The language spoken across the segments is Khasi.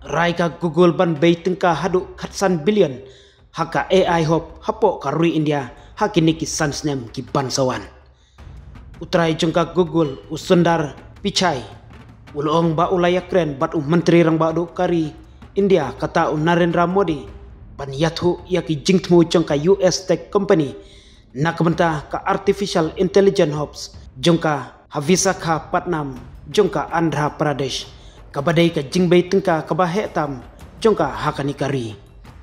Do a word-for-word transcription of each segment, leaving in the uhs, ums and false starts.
Rai ka Google ban bei tyngka haduh khatsan billion ha ka A I hub hapoh ka ri India ha kine ki san snem ki ban sa wan. U trai jong ka Google, u Sundar Pichai, u la ong ba u la ïakren bad u Myntri Rangbah Duh ka ri India, kata u Narendra Modi, ban ïathuh ïa ki jingthmu jong ka U S tech company na ka bynta ka artificial intelligence hubs jong ka ha Visakhapatnam jong ka Andhra Pradesh, kaba dei ka jingbei tyngka kaba heh tam jong ka ha kane ka ri.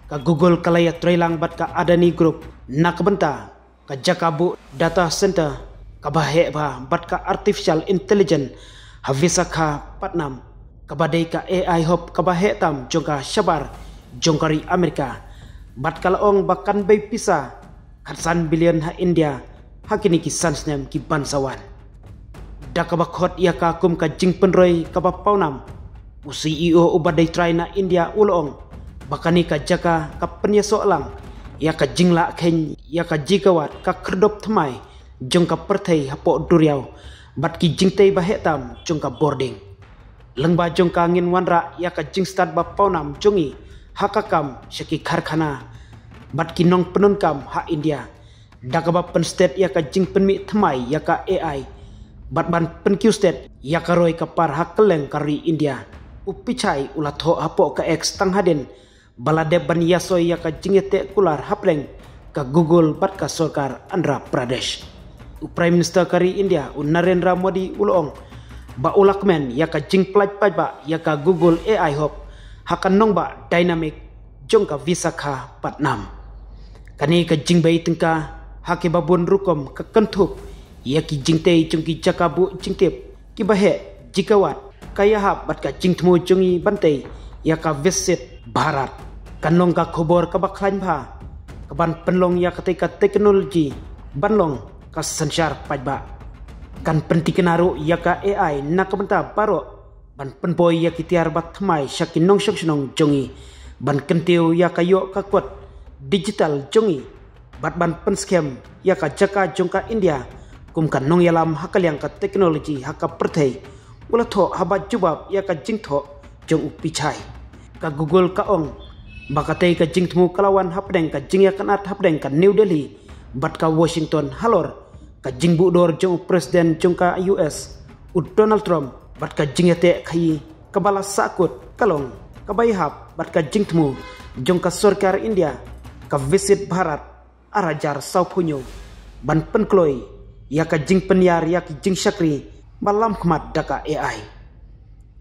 Ka Google ka la ïatreilang bad ka Adani Group na ka bynta ka jaka buh data center kaba heh bha bad ka artificial intelligence ha Visakhapatnam, kaba dei ka A I hub kaba heh tam jong ka shabar jong ka ri Amerika. Bad ka la ong ba kan bei pisa khatsan billion ha India ha kine ki san snem ki ban sa wan. Da kaba khot ïa ka kum ka jingpynroi kaba pawnam, u C E O uba dei trai na India u la ong ba kane ka jaka ka pynïasoh lang ïa ka jinglah kheiñ ïa ka gigawatt, ka khyrdop thymmai jong ka pyrthei hapoh duriaw, bad ki jingtei ba heh tam jong ka bording. Lyngba jong ka ngin wanrah ïa ka jingstad ba pawnam jong ngi ha ka kam sha ki karkhana bad ki nongpyndonkam ha India, da kaba pynstet ïa ka jingpynmih thymmai ïa ka A I bad ban pynkiew stet ïa ka roi ka par ha kylleng ka ri India. U Pichai u la thoh hapoh ka X tang hadien ba la dep ban ïasoi ïa ka jingïateh kular hapdeng ka Google bad ka sorkar Andhra Pradesh. U Prime Minister ka ri India, u Narendra Modi, u la ong ba u la kmen ïa ka jingpynlait paidbah ïa ka Google A I hub ha ka nongbah dynamic jong ka Visakhapatnam. Kane ka jingbei tyngka ha kiba bun rukom ka kynthup ïa ki jingtei jong ki jaka buh jingtip kiba heh gigawatt, ka ïahap bad ka jingthmu jong ngi ban tei ïa ka Viksit Bharat. Kan long ka khubor kaba khlaiñ bha kaban pynlong ïa katei ka technology ban long ka synshar paidbah. Kan pyntikna ruh ïa ka A I na ka bynta baroh ban pynpoi ïa ki tiar ba thymmai sha ki nongshong shnong jong ngi, ban kyntiew ïa ka ïoh ka kot digital jong ngi, bad ban pynskhem ïa ka jaka jong ka India kum ka nongïalam ha ka liang ka technology ha ka pyrthei, u la thoh haba jubab ïa ka jingthoh jong u Pichai. Ka Google ka ong ba katei ka jingthmu ka la wan hapdeng ka jingïakynad hapdeng ka New Delhi bad ka Washington halor ka jingbuhdor jong u President jong ka U S, u Donald Trump, bad ka jingïateh khaïi kaba la sahkut ka long kaba ïahap bad ka jingthmu jong ka sorkar India, ka Viksit Bharat ar hajar sawphew hynñiew, ban pynkloi ïa ka jingpynïar ïa ki jingshakri ba lamkhmat da ka A I.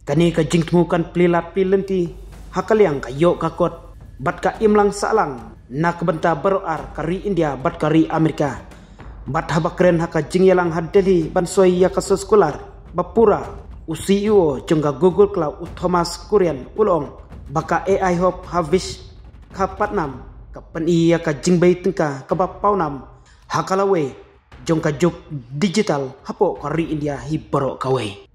Kane ka jingthmu kan plie lad plie lynti ha ka liang ka ïoh ka kot bad ka imlang sahlang na ka bynta baroh ar ka ri India bad ka ri Amerika. Bad haba kren ha ka jingïalang ha Delhi ban soi ïa ka soskular ba pura, u C E O jong ka Google Cloud, u Thomas Kurian, u la ong ba ka A I hub ha Visakhapatnam ka pyni ïa ka jingbei tyngka kaba pawnam ha ka lawei jong ka juk digital hapoh ka ri India hi baroh kawei.